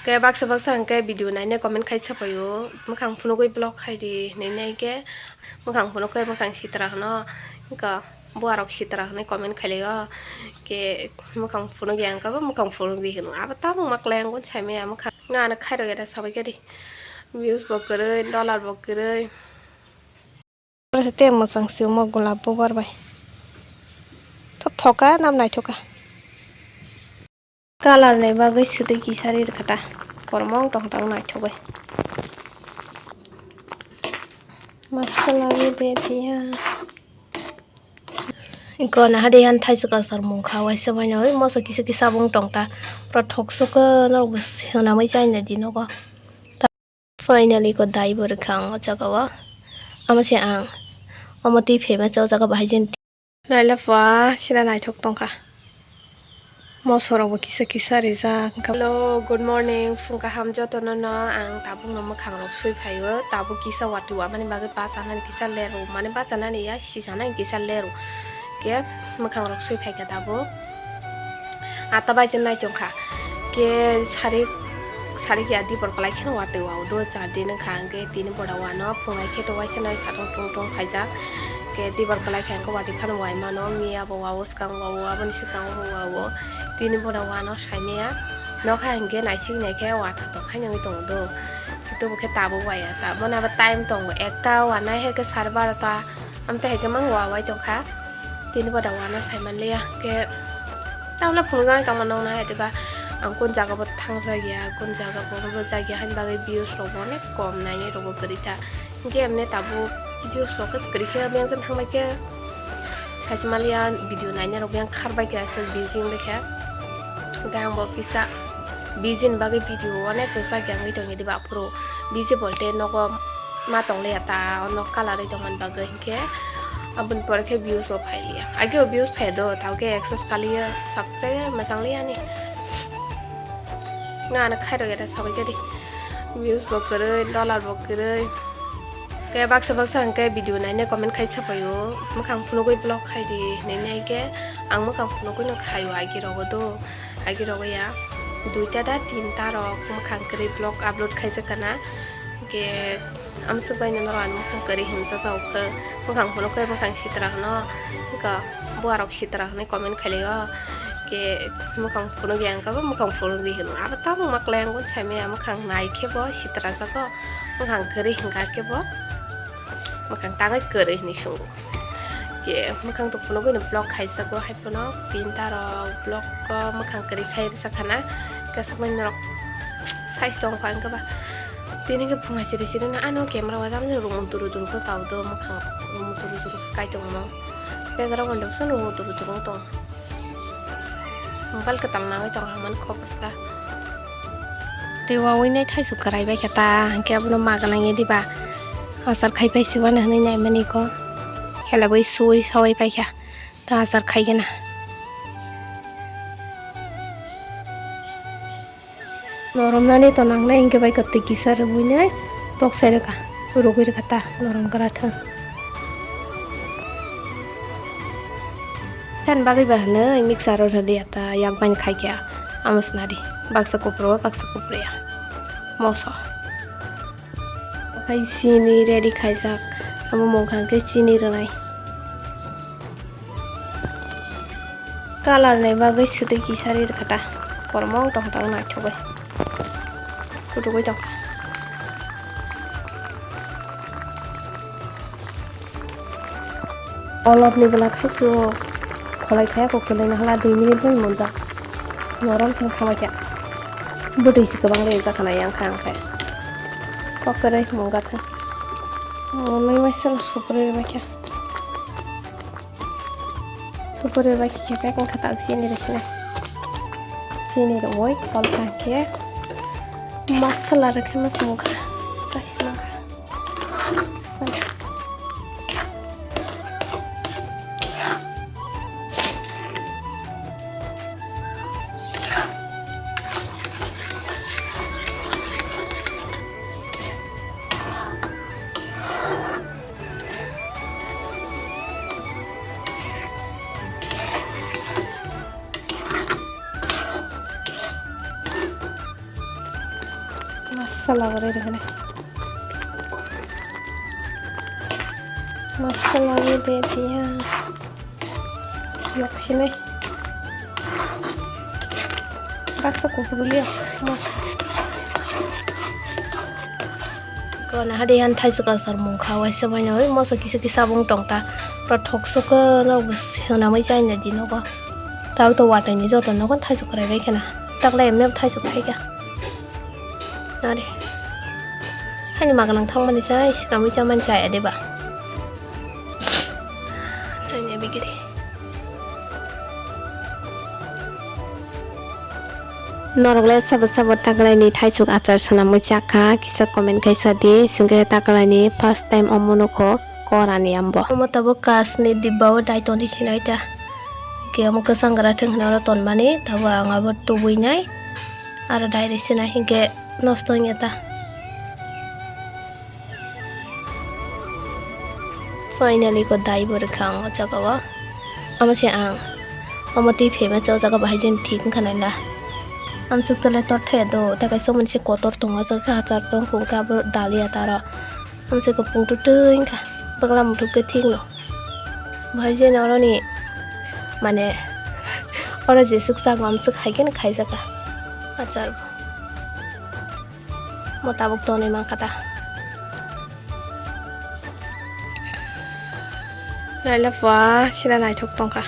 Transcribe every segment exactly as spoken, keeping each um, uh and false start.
Khe baksa baksa hwnkhe video nainai comment khai sapaio, mwkhang phunugwi vlog khaidi hinwi nai khe mwkhang phunukhe mwkhang sitra hwno, wngkha buarok sitra hwnwi comment khailaio. Khe mwkhang phunugya wngkha bo mwkhang phunugdi hwno, abo tabuk ma klai ang saimaya mwkhang. Nga ano khairok era sabai khe di, views bo kwrwi, dollar bo kwrwi. Oro se tei mwchang se omo golap bo bar bai. Tho thoka nam naithoka. Color ni bagwi swtwi kisa ri rwkha ta. Kormo wng tong tong naithogwi. Masala wi de diya. Gona hade han thaisuk asar mung kha waisa bai no moso kisa kisa bo wng tong ta. Pura thok suk norok bo swnamwi chai nai di nogo. Finally ko dai bo rwkha ang o jaga o. Amo se ang. Omo twi phaima se o jaga bahai jani. Naila pha sina naithok tongkha. Moso rok bo kisa kisa rijak. Hello, good morning. Phung kaham jotono no ang tabuk no mwkhang rok sui phaio. Tabuk kisa watwi wamani bagwi bachanani kisa leru. Mane bachanani ya sisanani kisa leru. Khe mwkhang rok sui phaikha tabuk. Ata bai se nai tongkha. Khe sari, sari khe dibor kwlai kheno watwi wao do char din wngkha. Hwnkhe tini bora wano phunai khe to waisa nai satung tung tung khaijak. Khe dibor kwlai khe hwnkhe watwi phano wai mano. Miya bo wao, swkang wao, aboni swkang bo wao. Tini bora wano saimaya. Nokha hwnkhe naisik naikhe watha tong khainwi tongo do. Khe tobo khe tabuk waya ta. Bono abo time tongo. Ekta wanai hai khe sare barota. Amtwi hai khe mang wa wai tongkha. Tini boda wana sai manliya. Khe tamla phunukjagwi tongma nokna hai diba. Ang kun jaga bo thangjakya, kun jaga bo rwjakya hani bagwi views rok bo onek kom nainai rok bo kwrwi ta. Hwnkhe emne tabuk views rok khe kwrwi khe beng thangbai khe sachi manliya video nainai rok beng kharbai khe aswk busy wngbai khe. Hwnkhe ang bo kisa busy ni bagwi video onek kwchak ya wngwi tongya diba aphuru busy bolte nogo ma tongliya ta, ono color wi tongmani bagwi hinkhe aboni pore khe views bo phailiya. Ageo views phai do, tawkhe ekso kaliya subscriber mwchang liya ani. Nga ano khairok eta sabai khe di. Views bo kwrwi, dollar bo kwrwi. Khe baksa baksa hwnkhe video nainai comment khai sapaio. Mwkhang phunugwi vlog khaidi hinwi nai khe ang mwkhang phunugwi no khaio agi rogo do. Agi rogo ya. Duita da tinta rok mwkhang kwrwi vlog upload khaijak kana. Khe amswk bai no norok ani mwkhang kwrwi hinsa sa ukhe. Mwkhang phunukhe mwkhang sitra hwno. Wngkha buarok sitra hwnwi comment khailaio. Khe mwkhang phunukya wngkha bo mwkhang phunukdi hwno. Abo tabuk ma klai ang saimaya mwkhang nai khe bo sitra jago. Mwkhang kwrwi hwnkha khe bo mwkhang tangwi kwrwi hwnwi swngo. Khe mwkhang to phunugwi no vlog khaijago hai phano tinta rok vlog o mwkhang kwrwi khai rwsa khana. Khe swkmani norok size tong kha wngkha ba. Tini khe phunga siri siri no ano camera o jam jam rung turu turu khe kau do mwkhang rung turu turu khe kai tongmo. Background o loksan rung turu turu tong. Mobile kwtal nangwi tong hamani khobor ta. Tei wawi nai thaisu kwrai bai khe ta, hwnkhe abono ma gwnang ya diba. Achar khai pai siwano hwnwi nai mani ko. Hela bai suwi sawi pai kha. Ta achar khai gana. Noromnani to nangnai hwnkhe bai kwtwi kisa rwui nai tok sai rwkha, rwgwi rwkha ta norom kwrathwng. Tani bagwi ba hwnwi mixer o rwliya ta yak bai khai khe amo swnadi baksa kupro baksa kupro ya moso. Okhai chini ready khaijak amo mungkha hwnkhe chini rwnai. Color ni bagwi swtwi kisa ri rwkha ta. Kormo wng tongkha ta, wng naithok bai. Kutukwi tongkha. Olot ni bwla thaisu kholai phai ako kwlwino hala dui minute bai munjak. Norom song thangbai kha. Bwtwi se kwbang rijak khna yang kha ang khe. Kok kwrwi mungkha kha. Mwnwi waisa supri bai kha. Supuri bai khe khepek wngkha ta chini rwkhe. Chini rwui kolkha khe masala rwkhe ma songkha. Sai songkha. Sai. Masala bo rw rw hwnwi. Masala bo de diya. Yok sini. Baksa kuphur liya. Kona hadi han thaisuk achar mung kha waisa baino, oi moso kisa kisa bung tong ta. Pura thok suk norok bo swnamwi chaina di nogo. Tao to watwi ni joto nogo thaisuk kwrai bai khena. Taklai emne thaisuk thai kha. Are. Hani maganang thangmani chai, swnamwi chamani chai adiba. Hani bigiri. Norok le sabo sabo taklai ni thaisuk achar swnamwi chakha, kisa comment kaisa di, singkhe taklai ni first time omo nukho kora ni ambo. Omo tabuk kash ni dibba o dai toni sinai ta. Ke omo kwchang gra thwng hwnwi oro tonmani, tabo ang abo tubui nai, aro dai ri sinai hinkhe nosto wngya ta. Finally ko dai bo rwkha ang o jaga o. Omo se ang. Omo twi phema se o jaga bahai jeni thik wngkha naila. Amsuk tole tor the do, ta kaisa omo se kotor tongo, o jaga hachar tong khe abo daliya ta aro. Omo se kupung twtwi wngkha. Bagla muthuk khe thik no. Bahai jeni oro ni mane oro jeswk chak mamswk hai khe khaijak kha. Achar bo. Mo tabuk tonwi mankha ta. Naila pua sira naithok tongkha.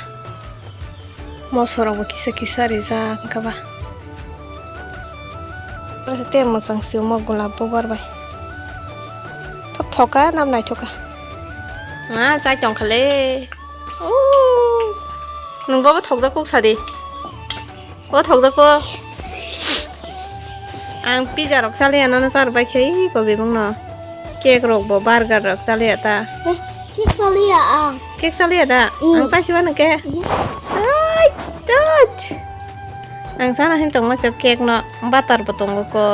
Moso rok bo kisa kisa rijak wngkha ba. Oro se tei mwchang se omo golap bo gor bai. Thok thoka nam naithoka. Ah, chai tongkha le. Ooh. Nwng bobo thokjak kuk sadi. O thokjako. Ang pizza rok chaliya nono char bai khe iko bebak no. Cake rok bo burger rok chaliya ta. Eh, cake chaliya ang. Cake chaliya da? Mm. Ang chai siba nang khe. Mm. Ai, tut. Ang sana hin tongma se cake no butter bo tongo ko.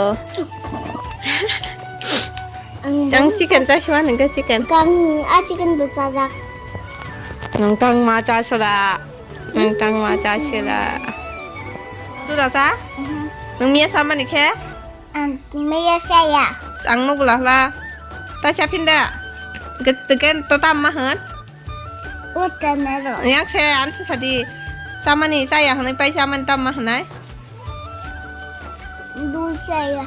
Ang chicken chai siba nang khe chicken. Ang a chicken bo chajak. Nang tang ma chai sala. Ang tangma chasila. Duda sa? Mhm. Nung miya samani khe? Ang miya saya. Ang nugula hla. Ta chapinda. Get, get, to tam ma han? Utanero. Yang se an se sadi. Samani saya hanai pai samani tam ma hanai? Dul saya.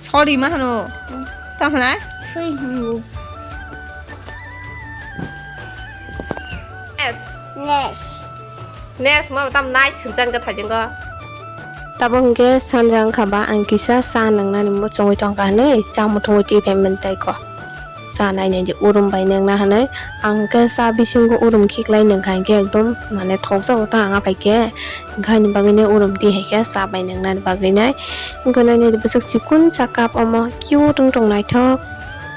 Sorry ma hano. Hmm. Tam hanai? Sorry hano. Yes. Yes. Nes mo tam nai swngjang ka thajeng ko. Tabuk hwnkhe sanja wngkha ba ang kisa cha nwngnani muchungwi tongkha hwnwi cha muthungwi twi phaimani tei ko. Cha nainai je urum bai nwngna hwnwi ang hwnkhe cha bisingo urum khiklai nwngkha hwnkhe ekdom mane thokjago ta ang aphai khe hwnkhe ani bagwino urum twi hai khe cha bai nwngnani bagwino wngkha nainai bwswk chikon cha cup omo cute wng tong naithok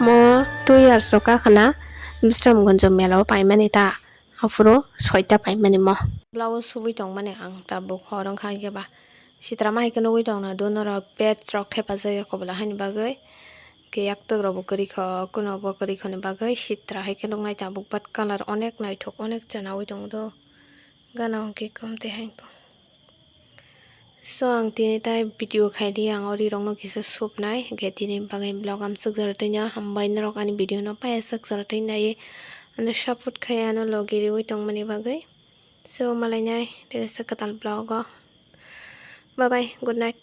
mo two years rok kakhana Bisramganj mela o paimani ta. Aphuru soita paimani mo. Blouse subui tongmani ang tabuk hor wngkha hwnkhe ba sitra ma hai khe nugui tongna do norok page rok thepajak ya kobola haini bagwi khe yaktwk rok bo kwrwi kho kuno bo kwrwi khoni bagwi sitra hai khe nuknai tabuk but colour onek naithok onek chanaui tong do gana hwnkhe kom tei hai tong. So, ang tini tai video khai di, ang o ri rok no kisa sup nai, hwnkhe tini bagwi vlog amswk jora twi no, hambai norok ani video no paiya swk jora twi nai, ano support khai, ano logi riui tongmani bagwi. So, malai nai, tei kaisa kwtal vlog o. Bye bye, good night.